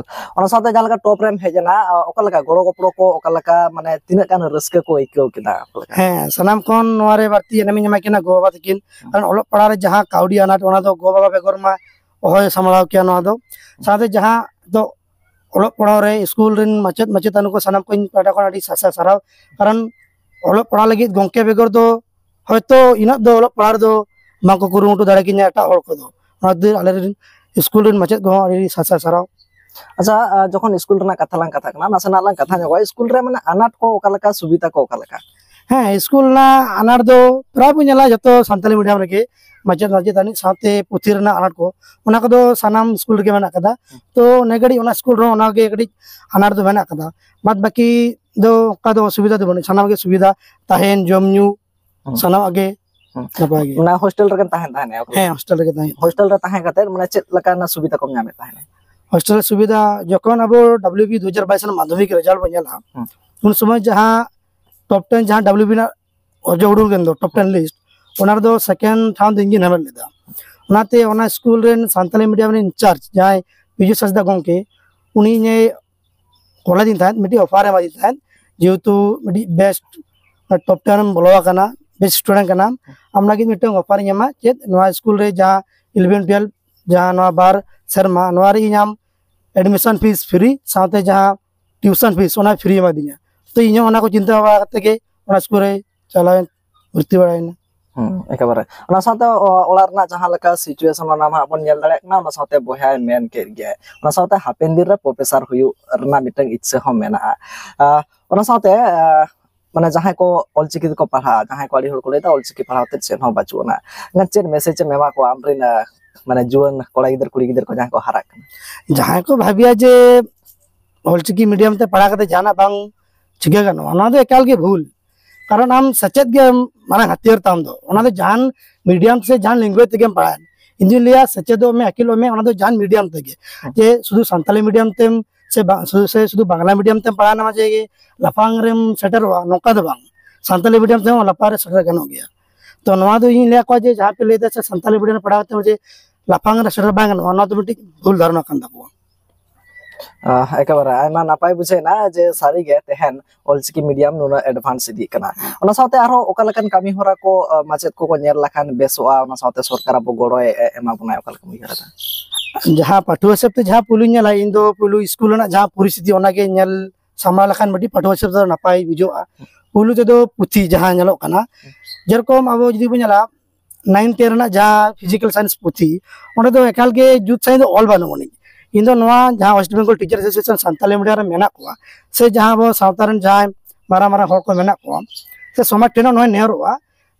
ᱚᱱᱟ ᱥᱟᱶᱛᱮ ᱡᱟᱦᱟᱸ ᱞᱮᱠᱟ ᱴᱚᱯ ᱨᱮᱢ ᱦᱮᱡ ᱮᱱᱟ, ᱚᱠᱟ ᱞᱮᱠᱟ ᱜᱚᱲᱚ ᱜᱚᱯᱚᱲᱚ ᱠᱚ, ᱚᱠᱟ ᱞᱮᱠᱟ, ᱢᱟᱱᱮ, ᱛᱤᱱᱟᱹᱜ ᱜᱟᱱ ᱨᱟᱹᱥᱠᱟᱹ ᱠᱚ ᱟᱹᱭᱠᱟᱹᱣ ᱠᱮᱫᱟ? ᱚᱠᱟ ᱞᱮᱠᱟ? ᱦᱮᱸ, ᱥᱟᱱᱟᱢ ᱠᱷᱚᱱ ᱱᱚᱣᱟ ᱨᱮ ᱵᱟᱹᱲᱛᱤ ᱮᱱᱮᱢᱤᱧ ᱮᱢᱟᱭ ᱠᱟᱱᱟ ᱜᱚ ᱵᱟᱵᱟ ᱛᱟᱹᱠᱤᱱ᱾ ᱠᱟᱨᱚᱱ ᱚᱞᱚᱜ ᱯᱟᱲᱦᱟᱣ ᱨᱮ ᱡᱟᱦᱟᱸ ᱠᱟᱹᱣᱰᱤ ᱟᱱᱟᱴ, ᱚᱱᱟ ᱫᱚ ᱜᱚ ᱵᱟᱵᱟ ᱵᱮᱜᱚᱨ ᱢᱟ ᱚᱦᱚᱭ ᱥᱟᱢᱵᱲᱟᱣ ᱠᱮᱭᱟ ᱱᱚᱣᱟ ᱫᱚ᱾ ᱥᱟᱶᱛᱮ ᱡᱟᱦᱟᱸ ᱫᱚ ᱚᱞᱚᱜ ᱯᱟᱲᱦᱟᱣ ᱨᱮ ᱥᱠᱩᱞ ᱨᱮᱱ ᱢᱟᱪᱮᱫ ᱢᱟᱪᱮᱛᱟᱹᱱᱤ ᱠᱚ ᱥᱟᱱᱟᱢ ᱠᱚᱧ ᱯᱟᱦᱴᱟ ᱠᱷᱚᱱ ᱟᱹᱰᱤ ᱥᱟᱥᱟ ᱥᱟᱨᱦᱟᱣ᱾ ᱠᱟᱨᱚᱱ ᱚᱞᱚᱜ ᱯᱟᱲᱦᱟᱣ ᱞᱟᱹᱜᱤᱫ ᱜᱚᱢᱠᱮ ᱵᱮᱜᱚᱨ ᱫᱚ ᱦᱚᱭᱛᱳ ᱤᱱᱟᱹᱜ ᱫᱚ ᱚᱞᱚᱜ ᱯᱟᱲᱦᱟᱣ ᱨᱮᱫᱚ ᱵᱟᱝᱠᱚ ᱠᱩᱨᱩᱢᱩᱴᱩ ᱫᱟᱲᱮ ᱠᱤᱧᱟ ᱮᱴᱟᱜ ᱦᱚᱲ ᱠᱚᱫᱚ᱾ ᱚᱱᱟ ᱠᱷᱟᱹᱛᱤᱨ ᱟᱞᱮ ᱨᱮᱱ ᱥᱠᱩᱞ ᱨᱮᱱ ᱢᱟᱪᱮᱫ ᱠᱚᱦᱚᱸ ᱟᱹᱰᱤ ᱥᱟᱥᱟ ᱥᱟᱨᱦᱟᱣ᱾ ᱦᱮᱸ, ᱥᱠᱩᱞ ᱨᱮᱱᱟᱜ ᱟᱱᱟᱴ ᱫᱚ ᱯᱨᱟᱭ ᱵᱚᱱ ᱧᱮᱞᱟ ᱡᱚᱛᱚ ᱥᱟᱱᱛᱟᱞᱤ ᱢᱤᱰᱤᱭᱟᱢ ᱨᱮᱜᱮ ᱢᱟᱪᱮᱫ ᱢᱟᱪᱮᱛᱟᱹᱱᱤ ᱥᱟᱶᱛᱮ ᱯᱩᱛᱷᱤ ᱨᱮᱱᱟᱜ ᱟᱱᱟᱴ ᱠᱚ, ᱚᱱᱟ ᱠᱚᱫᱚ ᱥᱟᱱᱟᱢ ᱥᱠᱩᱞ ᱨᱮᱜᱮ ᱢᱮᱱᱟᱜ ᱟᱠᱟᱫᱟ᱾ ᱛᱚ ᱱᱤᱭᱟᱹ ᱜᱷᱟᱹᱲᱤᱡ ᱚᱱᱟ ᱥᱠᱩᱞ ᱨᱮᱦᱚᱸ ᱚᱱᱟᱜᱮ ᱠᱟᱹᱴᱤᱡ ᱟᱱᱟᱴ ᱫᱚ ᱢᱮᱱᱟᱜ ᱟᱠᱟᱫᱟ, ᱵᱟᱫ ᱵᱟᱹᱠᱤ ᱫᱚ ᱚᱱᱠᱟ ᱫᱚ ᱚᱥᱩᱵᱤᱫᱷᱟ ᱫᱚ ᱵᱟᱹᱱᱩᱜᱼᱟ, ᱥᱟᱱᱟᱢ ᱜᱮ ᱥᱩᱵᱤᱫᱷᱟ, ᱛᱟᱦᱮᱱ ᱡᱚᱢ ᱧᱩ ᱦᱩᱸ᱾ ᱥᱟᱱᱟᱢᱟᱜ ᱜᱮ ᱦᱩᱸ᱾ ᱱᱟᱯᱟᱭ ᱜᱮ᱾ ᱚᱱᱟ ᱦᱳᱥᱴᱮᱞ ᱨᱮᱜᱮᱢ ᱛᱟᱦᱮᱱ ᱛᱟᱦᱮᱸᱱᱟ? ᱦᱮᱸ, ᱦᱳᱥᱴᱮᱞ ᱨᱮᱜᱮ ᱛᱟᱦᱮᱸ᱾ ᱦᱳᱥᱴᱮᱞ ᱨᱮ ᱛᱟᱦᱮᱸ ᱠᱟᱛᱮ ᱢᱟᱱᱮ ᱪᱮᱫ ᱞᱮᱠᱟᱱᱟᱜ ᱥᱩᱵᱤᱫᱷᱟ ᱠᱚᱢ ᱧᱟᱢᱮᱫ ᱛᱟᱦᱮᱸᱱᱟ? ᱦᱳᱥᱴᱮᱞ ᱥᱩᱵᱤᱫᱷᱟ ᱡᱚᱠᱷᱚᱱ ᱟᱵᱚ ᱰᱟᱵᱞᱤᱭᱩ ᱵᱤ ᱫᱩ ᱦᱟᱡᱟᱨ ᱵᱟᱭᱤᱥ ᱨᱮᱱᱟᱜ ᱢᱟᱫᱽᱫᱷᱚᱢᱤᱠ ᱨᱮᱡᱟᱞᱴ ᱵᱚᱱ ᱧᱮᱞᱟ, ᱦᱩᱸ᱾ ᱩᱱ ᱥᱚᱢᱚᱭ ᱡᱟᱦᱟᱸ ᱴᱚᱯ ᱴᱮᱱ ᱡᱟᱦᱟᱸ ᱰᱟᱵᱞᱤᱭᱩ ᱵᱤ ᱨᱮᱱᱟᱜ ᱚᱨᱡᱚ ᱩᱰᱩᱠ ᱞᱮᱱ ᱫᱚ, ᱴᱚᱯ ᱴᱮᱱ ᱞᱤᱥᱴ, ᱚᱱᱟ ᱨᱮᱫᱚ ᱥᱮᱠᱮᱱᱰ ᱴᱷᱟᱶ ᱫᱚ ᱤᱧ ᱜᱤᱧ ᱦᱟᱢᱮᱴ ᱞᱮᱫᱟ᱾ ᱚᱱᱟᱛᱮ ᱚᱱᱟ ᱥᱠᱩᱞ ᱨᱮᱱ ᱥᱟᱱᱛᱟᱞᱤ ᱢᱤᱰᱤᱭᱟᱢ ᱨᱮᱱ ᱤᱱᱪᱟᱨᱡᱽ ᱡᱟᱦᱟᱸᱭ ᱵᱤᱡᱩ ᱦᱟᱸᱥᱫᱟ ᱜᱚᱢᱠᱮ, ᱩᱱᱤ ᱤᱧᱮ ᱠᱚᱞ ᱟᱹᱫᱤᱧ ᱛᱟᱦᱮᱸᱫ, ᱢᱤᱫᱴᱤᱡ ᱚᱯᱷᱟᱨ ᱮ ᱮᱢᱟᱫᱤᱧ ᱛᱟᱦᱮᱸᱫ, ᱡᱮᱦᱮᱛᱩ ᱢᱤᱫᱴᱤᱡ ᱵᱮᱥᱴ ᱴᱚᱯ ᱴᱮᱱ ᱨᱮᱢ ᱵᱚᱞᱚ ᱟᱠᱟᱱᱟ, ᱵᱮᱥᱴ ᱥᱴᱩᱰᱮᱱᱴ ᱠᱟᱱᱟᱢ, ᱟᱢ ᱞᱟᱹᱜᱤᱫ ᱢᱤᱫᱴᱟᱝ ᱚᱯᱷᱟᱨ ᱤᱧ ᱮᱢᱟ, ᱪᱮᱫ ᱱᱚᱣᱟ ᱥᱠᱩᱞ ᱨᱮ ᱡᱟᱦᱟᱸ ᱤᱞᱮᱵᱷᱮᱱ ᱴᱩᱭᱮᱞᱵᱷ ᱡᱟᱦᱟᱸ ᱱᱚᱣᱟ ᱵᱟᱨ ᱥᱮᱨᱢᱟ, ᱱᱚᱣᱟ ᱨᱮ ᱤᱧ ᱟᱢ ᱮᱰᱢᱤᱥᱚᱱ ᱯᱷᱤᱥ ᱯᱷᱨᱤ ᱥᱟᱶᱛᱮ ᱡᱟᱦᱟᱸ ᱴᱤᱭᱩᱥᱚᱱ ᱯᱷᱤᱥ ᱚᱱᱟ ᱯᱷᱨᱤ ᱮᱢᱟᱫᱤᱧᱟ᱾ ᱛᱚ ᱤᱧ ᱦᱚᱸ ᱚᱱᱟ ᱠᱚ ᱪᱤᱱᱛᱟᱹ ᱵᱷᱟᱵᱽᱱᱟ ᱠᱟᱛᱮ ᱜᱮ ᱚᱱᱟ ᱥᱠᱩᱞ ᱨᱮ ᱪᱟᱞᱟᱣᱮᱱ, ᱵᱷᱚᱨᱛᱤ ᱵᱟᱲᱟᱭᱮᱱᱟ᱾ ᱦᱩᱸ, ᱮᱠᱮᱵᱟᱨᱮ᱾ ᱚᱱᱟ ᱥᱟᱶᱛᱮ ᱚ-, ᱚᱲᱟᱜ ᱨᱮᱱᱟᱜ ᱡᱟᱦᱟᱸ ᱞᱮᱠᱟ situation ᱚᱱᱟ ᱢᱟ ᱦᱟᱸᱜ ᱵᱚᱱ ᱧᱮᱞ ᱫᱟᱲᱮᱭᱟᱜ ᱠᱟᱱᱟ, ᱚᱱᱟ ᱥᱟᱶᱛᱮ ᱵᱚᱭᱦᱟᱭ ᱢᱮᱱ ᱠᱮᱫ ᱜᱮᱭᱟ, ᱚᱱᱟ ᱥᱟᱶᱛᱮ ᱦᱟᱯᱮᱱ ᱫᱤᱱ ᱨᱮ ᱯᱨᱚᱯᱷᱮᱥᱟᱨ ᱦᱩᱭᱩᱜ ᱨᱮᱱᱟᱜ ᱢᱤᱫᱴᱟᱝ ᱤᱪᱪᱷᱟᱹ ᱦᱚᱸ ᱢᱮᱱᱟᱜᱼᱟ᱾ ᱟᱸ, ᱚᱱᱟ ᱥᱟᱶᱛᱮ, ᱟᱸ, ᱢᱟᱱᱮ ᱡᱟᱦᱟᱸᱭ ᱠᱚ ᱚᱞᱪᱤᱠᱤ ᱛᱮᱠᱚ ᱯᱟᱲᱦᱟᱜᱼᱟ, ᱡᱟᱦᱟᱸᱭ ᱠᱚ, ᱟᱹᱰᱤ ᱦᱚᱲ ᱠᱚ ᱞᱟᱹᱭ ᱮᱫᱟ ᱚᱞᱪᱤᱠᱤ ᱯᱟᱲᱦᱟᱣ ᱛᱮ ᱪᱮᱫ ᱦᱚᱸ ᱵᱟᱹᱪᱩᱜ ᱟᱱᱟ, ᱮᱱᱠᱷᱟᱱ ᱪᱮᱫ ᱢᱮᱥᱮᱡᱽ ᱮᱢ ᱮᱢᱟ ᱠᱚᱣᱟ ᱟᱢᱨᱮᱱ, ᱟᱸ, ᱢᱟᱱᱮ ᱡᱩᱣᱟᱹᱱ ᱠᱚᱲᱟ ᱜᱤᱫᱟᱹᱨ ᱠᱩᱲᱤ ᱜᱤᱫᱟᱹᱨ ᱠᱚ ᱡᱟᱦᱟᱸᱭ ᱠᱚ ᱦᱟᱨᱟᱜ ᱠᱟᱱᱟ? ᱡᱟᱦᱟᱸᱭ ᱠᱚ ᱵᱷᱟᱹᱵᱤᱭᱟ ᱡᱮ ᱚᱞᱪᱤᱠᱤ ᱢᱤᱰᱤᱭᱟᱢ ᱛᱮ ᱯᱟᱲᱦᱟᱣ ᱠᱟᱛᱮ ᱡᱟᱦᱟᱱᱟᱜ ᱵᱟᱝ ᱪᱤᱠᱟᱹ ᱜᱟᱱᱚᱜᱼᱟ, ᱚᱱᱟ ᱫᱚ ᱮᱠᱟᱞ ᱜᱮ ᱵᱷᱩᱞ᱾ ᱠᱟᱨᱚᱱ ᱟᱢ ᱥᱮᱪᱮᱫ ᱜᱮ ᱢᱟᱨᱟᱝ ᱦᱟᱹᱛᱭᱟᱹᱨ ᱛᱟᱢ ᱫᱚ᱾ ᱚᱱᱟ ᱫᱚ ᱡᱟᱦᱟᱱ ᱢᱤᱰᱤᱭᱟᱢ ᱥᱮ ᱡᱟᱦᱟᱱ ᱞᱮᱝᱜᱩᱭᱮᱡᱽ ᱛᱮᱜᱮᱢ ᱯᱟᱲᱦᱟᱜ, ᱤᱧ ᱫᱩᱧ ᱞᱟᱹᱭᱟ ᱥᱮᱪᱮᱫᱚᱜ ᱢᱮ, ᱟᱹᱠᱤᱞᱚᱜ ᱢᱮ, ᱚᱱᱟ ᱫᱚ ᱡᱟᱦᱟᱱ ᱢᱤᱰᱤᱭᱟᱢ ᱛᱮᱜᱮ᱾ ᱡᱮ ᱥᱩᱫᱷᱩ ᱥᱟᱱᱛᱟᱞᱤ ᱢᱤᱰᱤᱭᱟᱢ ᱛᱮᱢ ᱥᱮ ᱵᱟᱝ, ᱥᱩᱫᱷᱩ, ᱥᱮ ᱥᱩᱫᱷᱩ ᱵᱟᱝᱞᱟ ᱢᱤᱰᱤᱭᱟᱢ ᱛᱮᱢ ᱯᱟᱲᱦᱟᱣ ᱱᱟᱢᱟ ᱡᱮ ᱞᱟᱯᱷᱟᱝ ᱨᱮᱢ ᱥᱮᱴᱮᱨᱚᱜᱼᱟ, ᱱᱚᱝᱠᱟ ᱫᱚ ᱵᱟᱝ᱾ ᱥᱟᱱᱛᱟᱞᱤ ᱢᱤᱰᱤᱭᱟᱢ ᱛᱮᱦᱚᱸ ᱞᱟᱯᱷᱟᱝ ᱨᱮ ᱥᱮᱴᱮᱨ ᱜᱟᱱᱚᱜ ᱜᱮᱭᱟ᱾ ᱛᱚ ᱱᱚᱣᱟ ᱫᱚ ᱤᱧ ᱞᱟᱹᱭ ᱟᱠᱚᱣᱟ ᱡᱮ ᱡᱟᱦᱟᱸ ᱯᱮ ᱞᱟᱹᱭ ᱮᱫᱟ ᱥᱮ ᱥᱟᱱᱛᱟᱞᱤ ᱢᱤᱰᱤᱭᱟᱢ ᱨᱮ ᱯᱟᱲᱦᱟᱣ ᱠᱟᱛᱮ ᱡᱮ ᱞᱟᱯᱷᱟᱝ ᱨᱮ ᱥᱮᱴᱮᱨ ᱵᱟᱝ ᱜᱟᱱᱚᱜᱼᱟ, ᱱᱚᱣᱟ ᱫᱚ ᱢᱤᱫᱴᱤᱡ ᱵᱷᱩᱞ ᱫᱷᱟᱨᱚᱱᱟ ᱠᱟᱱ ᱛᱟᱠᱚᱣᱟ᱾ ᱟᱦ, ᱮᱠᱮᱵᱟᱨᱮ ᱟᱭᱢᱟ ᱱᱟᱯᱟᱭ ᱵᱩᱡᱷᱟᱹᱣ ᱮᱱᱟ ᱡᱮ ᱥᱟᱹᱨᱤᱜᱮ ᱛᱮᱦᱮᱧ ᱚᱞᱪᱤᱠᱤ ᱢᱤᱰᱤᱭᱟᱢ ᱱᱩᱱᱟᱹᱜ ᱮᱰᱵᱷᱟᱱᱥ ᱤᱫᱤᱜ ᱠᱟᱱᱟ᱾ ᱚᱱᱟ ᱥᱟᱶᱛᱮ ᱟᱨᱦᱚᱸ ᱚᱠᱟ ᱞᱮᱠᱟᱱ ᱠᱟᱹᱢᱤ ᱦᱚᱨᱟ ᱠᱚ, ᱟᱦ, ᱢᱟᱪᱮᱫ ᱠᱚᱠᱚ ᱧᱮᱞ ᱞᱮᱠᱷᱟᱱ ᱵᱮᱥᱚᱜᱼᱟ, ᱚᱱᱟ ᱥᱟᱶᱛᱮ ᱥᱚᱨᱠᱟᱨ ᱟᱵᱚ ᱜᱚᱲᱚᱭ ᱮ-, ᱮᱢᱟ ᱵᱚᱱᱟᱭ, ᱚᱠᱟ ᱞᱮᱠᱟᱢ ᱩᱭᱦᱟᱹᱨ ᱮᱫᱟ? ᱡᱟᱦᱟᱸ ᱯᱟᱹᱴᱷᱩᱣᱟᱹ ᱦᱤᱥᱟᱹᱵ ᱛᱮ ᱡᱟᱦᱟᱸ ᱯᱩᱭᱞᱩᱧ ᱧᱮᱞᱟ, ᱤᱧ ᱫᱚ ᱯᱩᱭᱞᱩ ᱥᱠᱩᱞ ᱨᱮᱱᱟᱜ ᱡᱟᱦᱟᱸ ᱯᱚᱨᱤᱥᱛᱷᱤᱛᱤ, ᱚᱱᱟᱜᱮ ᱧᱮᱞ ᱥᱟᱢᱵᱲᱟᱣ ᱞᱮᱠᱷᱟᱱ ᱢᱤᱫᱴᱤᱡ ᱯᱟᱹᱴᱷᱩᱣᱟᱹ ᱦᱤᱥᱟᱹᱵ ᱛᱮ ᱱᱟᱯᱟᱭ ᱵᱩᱡᱷᱟᱹᱜᱼᱟ᱾ ᱯᱩᱭᱞᱩ ᱛᱮᱫᱚ ᱯᱩᱛᱷᱤ ᱡᱟᱦᱟᱸ ᱧᱮᱞᱚᱜ ᱠᱟᱱᱟ, ᱡᱮᱨᱚᱠᱚᱢ ᱟᱵᱚ ᱡᱩᱫᱤ ᱵᱚᱱ ᱧᱮᱞᱟ, ᱱᱟᱭᱤᱱ ᱴᱮᱱ ᱨᱮᱱᱟᱜ ᱡᱟᱦᱟᱸ ᱯᱷᱤᱡᱤᱠᱮᱞ ᱥᱟᱭᱮᱱᱥ ᱯᱩᱛᱷᱤ, ᱚᱸᱰᱮ ᱫᱚ ᱮᱠᱟᱞ ᱜᱮ ᱡᱩᱛ ᱥᱟᱺᱦᱤᱡ ᱫᱚ ᱚᱞ ᱵᱟᱹᱱᱩᱜ ᱟᱹᱱᱤᱡ᱾ ᱤᱧ ᱫᱚ ᱱᱚᱣᱟ ᱡᱟᱦᱟᱸ West Bengal teacher association Santali medium ᱨᱮ ᱢᱮᱱᱟᱜ ᱠᱚᱣᱟ, ᱥᱮ ᱡᱟᱦᱟᱸ ᱟᱵᱚ ᱥᱟᱶᱛᱟ ᱨᱮᱱ ᱡᱟᱦᱟᱸᱭ ᱢᱟᱨᱟᱝ ᱢᱟᱨᱟᱝ ᱦᱚᱲ ᱠᱚ ᱢᱮᱱᱟᱜ ᱠᱚᱣᱟ, ᱥᱮ ᱥᱚᱢᱟᱡᱽ ᱴᱷᱮᱱ ᱦᱚᱸ ᱱᱚᱣᱟ ᱱᱮᱦᱚᱨᱚᱜᱼᱟ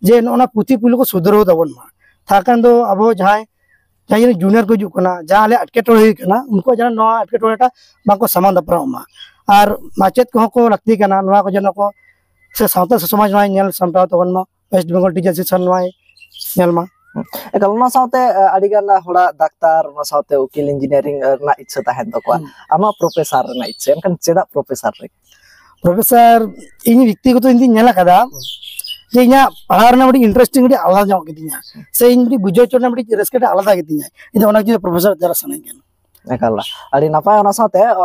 ᱡᱮ ᱱᱚᱜᱼᱚ ᱱᱚᱣᱟ ᱯᱩᱛᱷᱤ ᱯᱩᱭᱞᱩ ᱠᱚ ᱥᱩᱫᱷᱨᱟᱹᱣ ᱛᱟᱵᱚᱱ ᱢᱟ᱾ ᱛᱟᱦᱚᱞᱮ ᱠᱷᱟᱱ ᱫᱚ ᱟᱵᱚ ᱡᱟᱦᱟᱸᱭ, ᱡᱟᱦᱟᱸᱭ ᱡᱩᱱᱤᱭᱟᱨ ᱠᱚ ᱦᱤᱡᱩᱜ ᱠᱟᱱᱟ, ᱡᱟᱦᱟᱸ ᱟᱞᱮ ᱮᱴᱠᱮᱴᱚᱬᱮ ᱦᱩᱭ ᱠᱟᱱᱟ, ᱩᱱᱠᱩ ᱡᱮᱱᱚ ᱱᱚᱣᱟ ᱮᱴᱠᱮᱴᱚᱬᱮ ᱴᱟᱜ ᱵᱟᱝᱠᱚ ᱥᱟᱢᱟᱝ ᱫᱟᱯᱨᱟᱢᱚᱜ ᱢᱟ᱾ ᱟᱨ ᱢᱟᱪᱮᱫ ᱠᱚᱦᱚᱸ ᱠᱚ ᱞᱟᱹᱠᱛᱤ ᱠᱟᱱᱟ, ᱱᱚᱣᱟ ᱠᱚ ᱡᱮᱱᱚ ᱠᱚ, ᱥᱮ ᱥᱟᱶᱛᱟ ᱥᱮ ᱥᱚᱢᱟᱡᱽ ᱱᱚᱣᱟᱭ ᱧᱮᱞ ᱥᱟᱢᱴᱟᱣ ᱛᱟᱵᱚᱱ ᱢᱟ, ᱳᱭᱮᱥᱴ ᱵᱮᱝᱜᱚᱞ ᱴᱤᱪᱟᱨ ᱮᱥᱳᱥᱤᱭᱮᱥᱚᱱ ᱱᱚᱣᱟᱭ ᱧᱮᱞ ᱢᱟ᱾ ᱮᱠᱟᱞ, ᱚᱱᱟ ᱥᱟᱶᱛᱮ, ᱟᱹᱰᱤᱜᱟᱱ ᱦᱚᱲᱟᱜ ᱰᱟᱠᱛᱟᱨ, ᱚᱱᱟ ᱥᱟᱶᱛᱮ ᱩᱠᱤᱞ, ᱤᱧᱡᱤᱱᱤᱭᱟᱨᱤᱝ ᱨᱮᱱᱟᱜ ᱤᱪᱪᱷᱟᱹ ᱛᱟᱦᱮᱱ ᱛᱟᱠᱚᱣᱟ᱾ ᱦᱩᱸ᱾ ᱟᱢᱟᱜ ᱯᱨᱚᱯᱷᱮᱥᱟᱨ ᱨᱮᱱᱟᱜ ᱤᱪᱪᱷᱟᱹ, ᱮᱱᱠᱷᱟᱱ ᱪᱮᱫᱟᱜ ᱯᱨᱚᱯᱷᱮᱥᱟᱨ ᱨᱮ? ᱯᱨᱚᱯᱷᱮᱥᱟᱨ, ᱤᱧ ᱵᱮᱠᱛᱤᱜᱚᱛᱚ ᱤᱧ ᱫᱩᱧ ᱧᱮᱞ ᱟᱠᱟᱫᱟ ᱡᱮ ᱤᱧᱟᱹᱜ ᱯᱟᱲᱦᱟᱣ ᱨᱮᱱᱟᱜ ᱢᱤᱫᱴᱤᱡ ᱤᱱᱴᱟᱨᱮᱥᱴᱤᱝ ᱢᱤᱫᱴᱤᱡ ᱟᱞᱟᱫᱟ ᱧᱚᱜ ᱜᱮᱛᱤᱧᱟ, ᱥᱮ ᱤᱧ ᱢᱤᱫᱴᱤᱡ ᱵᱩᱡᱷᱟᱹᱣ ᱦᱚᱪᱚ ᱨᱮᱱᱟᱜ ᱢᱤᱫᱴᱤᱡ ᱨᱟᱹᱥᱠᱟᱹ ᱴᱟᱜ ᱟᱞᱟᱫᱟ ᱜᱮᱛᱤᱧᱟ᱾ ᱤᱧ ᱫᱚ ᱚᱱᱟ ᱡᱩᱫᱤ ᱯᱨᱚᱯᱷᱮᱥᱟᱨ ᱛᱮᱭᱟᱨ ᱥᱟᱱᱟᱧ ᱠᱟᱱᱟ᱾ ᱮᱠᱟᱞ, ᱟᱹᱰᱤ ᱱᱟᱯᱟᱭ᱾ ᱚᱱᱟ ᱥᱟᱶᱛᱮ, ᱚ,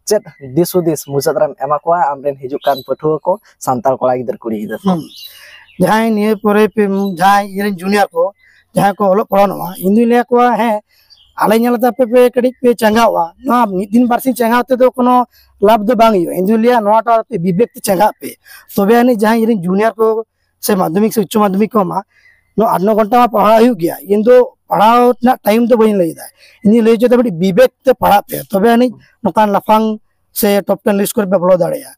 ᱪᱮᱫ ᱫᱤᱥ ᱦᱩᱫᱤᱥ ᱢᱩᱪᱟᱹᱫ ᱨᱮᱢ ᱮᱢᱟ ᱠᱚᱣᱟ ᱟᱢᱨᱮᱱ ᱦᱤᱡᱩᱜ ᱠᱟᱱ ᱯᱟᱹᱴᱷᱩᱣᱟᱹ ᱠᱚ, ᱥᱟᱱᱛᱟᱲ ᱠᱚᱲᱟ ᱜᱤᱫᱟᱹᱨ, ᱠᱩᱲᱤ ᱜᱤᱫᱟᱹᱨ ᱠᱚ? ᱦᱩᱸ᱾ ᱡᱟᱦᱟᱸᱭ ᱱᱤᱭᱟᱹ ᱯᱚᱨᱮ ᱯᱮ, ᱡᱟᱦᱟᱸᱭ ᱤᱧᱨᱮᱱ ᱡᱩᱱᱤᱭᱟᱨ ᱠᱚ, ᱡᱟᱦᱟᱸᱭ ᱠᱚ ᱚᱞᱚᱜ ᱯᱟᱲᱦᱟᱣ ᱱᱚᱣᱟ, ᱤᱧ ᱫᱩᱧ ᱞᱟᱹᱭ ᱟᱠᱚᱣᱟ, ᱦᱮᱸ, ᱟᱞᱮ ᱧᱮᱞ ᱛᱮ ᱟᱯᱮ ᱯᱮ ᱠᱟᱹᱴᱤᱡ ᱯᱮ ᱪᱟᱸᱜᱟᱣᱟ᱾ ᱱᱚᱣᱟ ᱢᱤᱫ ᱫᱤᱱ ᱵᱟᱨ ᱥᱤᱧ ᱪᱟᱸᱜᱟᱣ ᱛᱮᱫᱚ ᱠᱳᱱᱳ ᱞᱟᱵᱷ ᱫᱚ ᱵᱟᱝ ᱦᱩᱭᱩᱜᱼᱟ᱾ ᱤᱧ ᱫᱩᱧ ᱞᱟᱹᱭᱟ, ᱱᱚᱣᱟᱴᱟᱜ ᱟᱯᱮ ᱵᱤᱵᱮᱠ ᱛᱮ ᱪᱟᱸᱜᱟᱜ ᱯᱮ, ᱛᱚᱵᱮ ᱟᱹᱱᱤᱡ ᱡᱟᱦᱟᱸᱭ ᱤᱧᱨᱮᱱ ᱡᱩᱱᱤᱭᱟᱨ ᱠᱚ ᱥᱮ ᱢᱟᱫᱽᱫᱷᱚᱢᱤᱠ ᱥᱮ ᱩᱪᱪᱚ ᱢᱟᱫᱽᱫᱷᱚᱢᱤᱠ ᱠᱚ ᱮᱢᱟ, ᱱᱚᱣᱟ ᱟᱴ ᱱᱚ ᱜᱷᱚᱱᱴᱟ ᱢᱟ ᱯᱟᱲᱦᱟᱣ ᱦᱩᱭᱩᱜ ᱜᱮᱭᱟ᱾ ᱤᱧ ᱫᱚ ᱯᱟᱲᱦᱟᱣ ᱨᱮᱱᱟᱜ ᱴᱟᱭᱤᱢ ᱫᱚ ᱵᱟᱹᱧ ᱞᱟᱹᱭ ᱮᱫᱟ, ᱤᱧ ᱞᱟᱹᱭ ᱦᱚᱪᱚᱭᱮᱫᱟ ᱢᱤᱫᱴᱤᱡ ᱵᱤᱵᱮᱠ ᱛᱮ ᱯᱟᱲᱦᱟᱜ ᱯᱮ, ᱛᱚᱵᱮ ᱟᱹᱱᱤᱡ ᱱᱚᱝᱠᱟᱱ ᱞᱟᱯᱷᱟᱝ ᱥᱮ ᱴᱚᱯ ᱴᱮᱱ ᱞᱤᱥᱴ ᱠᱚᱨᱮ ᱯᱮ ᱵᱚᱞᱚ ᱫᱟᱲᱮᱭᱟᱜᱼᱟ᱾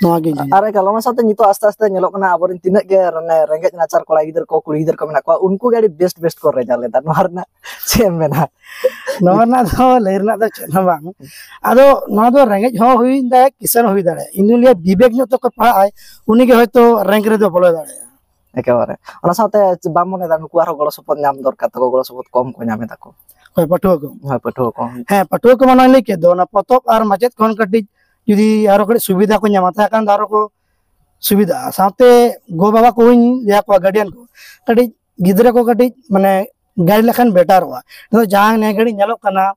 ᱱᱚᱣᱟ ᱜᱮ ᱤᱧ ᱟᱨ ᱮᱠᱟᱞ ᱚᱱᱟ ᱥᱟᱶᱛᱮ ᱱᱤᱛᱚᱜ ᱟᱥᱛᱮ ᱟᱥᱛᱮ ᱧᱮᱞᱚᱜ ᱠᱟᱱᱟ, ᱟᱵᱚᱨᱮᱱ ᱛᱤᱱᱟᱹᱜ ᱜᱮ ᱢᱟᱱᱮ ᱨᱮᱸᱜᱮᱡ ᱱᱟᱪᱟᱨ ᱠᱚᱲᱟ ᱜᱤᱫᱽᱨᱟᱹ ᱠᱚ, ᱠᱩᱲᱤ ᱜᱤᱫᱽᱨᱟᱹ ᱠᱚ ᱢᱮᱱᱟᱜ ᱠᱚᱣᱟ, ᱩᱱᱠᱩ ᱜᱮ ᱟᱹᱰᱤ ᱵᱮᱥᱴ ᱵᱮᱥᱴ ᱠᱚ ᱨᱮᱡᱟᱞᱴ ᱮᱫᱟ᱾ ᱱᱚᱣᱟ ᱨᱮᱱᱟᱜ ᱪᱮᱫ ᱮᱢ ᱢᱮᱱᱟ? ᱱᱚᱣᱟ ᱨᱮᱱᱟᱜ ᱫᱚ ᱞᱟᱹᱭ ᱨᱮᱱᱟᱜ ᱫᱚ ᱪᱮᱫ ᱦᱚᱸ ᱵᱟᱝ᱾ ᱟᱫᱚ ᱱᱚᱣᱟ ᱫᱚ ᱨᱮᱸᱜᱮᱡ ᱦᱚᱸ ᱦᱩᱭ ᱫᱟᱲᱮᱭᱟᱜᱼᱟ, ᱠᱤᱥᱟᱹᱬ ᱦᱚᱸ ᱦᱩᱭ ᱫᱟᱲᱮᱭᱟᱜᱼᱟ᱾ ᱤᱧ ᱫᱩᱧ ᱞᱟᱹᱭᱟ ᱵᱤᱵᱮᱠ ᱧᱚᱜ ᱛᱮ ᱚᱠᱚᱭ ᱯᱟᱲᱦᱟᱜ ᱟᱭ, ᱩᱱᱤ ᱜᱮ ᱦᱚᱭᱛᱳ ᱨᱮᱝᱠ ᱨᱮᱫᱚ ᱵᱚᱞᱚ ᱫᱟᱲᱮᱭᱟᱜᱼᱟ᱾ ᱮᱠᱮᱵᱟᱨᱮ᱾ ᱚᱱᱟ ᱥᱟᱶᱛᱮ ᱵᱟᱢ ᱢᱚᱱᱮᱭᱮᱫᱟ ᱱᱩᱠᱩ ᱟᱨᱦᱚᱸ ᱜᱚᱲᱚ ᱥᱚᱯᱚᱦᱚᱫ ᱧᱟᱢ ᱫᱚᱨᱠᱟᱨ ᱛᱟᱠᱚ, ᱜᱚᱲᱚ ᱥᱚᱯᱚᱦᱚᱫ ᱠᱚᱢ ᱠᱚ ᱧᱟᱢ ᱮᱫᱟ ᱠᱚ? ᱦᱳᱭ, ᱯᱟᱹᱴᱷᱩᱣᱟᱹ ᱠᱚ᱾ ᱦᱳᱭ, ᱯᱟᱹᱴᱷᱩᱣᱟᱹ ᱠᱚ᱾ ᱦᱮᱸ, ᱯᱟᱹᱴᱷᱩᱣᱟᱹ ᱠᱚ ᱢᱟᱱᱮ ᱞᱟᱹᱭ ᱠᱮᱫ ᱫᱚ, ᱚᱱᱟ ᱯᱚᱛᱚᱵ ᱟᱨ ᱢᱟᱪᱮᱫ ᱠᱷᱚᱱ ᱠᱟᱹᱴᱤᱡ ᱡᱩᱫᱤ ᱟᱨᱚ ᱠᱟᱹᱴᱤᱡ ᱥᱩᱵᱤᱫᱷᱟ ᱠᱚ ᱧᱟᱢᱟ, ᱛᱟᱦᱚᱞᱮ ᱠᱷᱟᱱ ᱫᱚ ᱟᱨᱚ ᱠᱚ ᱥᱩᱵᱤᱫᱷᱟᱜᱼᱟ᱾ ᱥᱟᱶᱛᱮ ᱜᱚ ᱵᱟᱵᱟ ᱠᱚᱦᱚᱸᱧ ᱞᱟᱹᱭᱟ ᱠᱚᱣᱟ, ᱜᱟᱨᱰᱤᱭᱟᱱ ᱠᱚ, ᱠᱟᱹᱴᱤᱡ ᱜᱤᱫᱽᱨᱟᱹ ᱠᱚ ᱠᱟᱹᱴᱤᱡ ᱢᱟᱱᱮ ᱜᱟᱭᱤᱰ ᱞᱮᱠᱷᱟᱱ ᱵᱮᱴᱟᱨᱚᱜᱼᱟ᱾ ᱱᱤᱛᱚᱜ ᱡᱟᱦᱟᱸ ᱱᱤᱭᱟᱹ ᱜᱷᱟᱹᱲᱤᱡ ᱧᱮᱞᱚᱜ ᱠᱟᱱᱟ,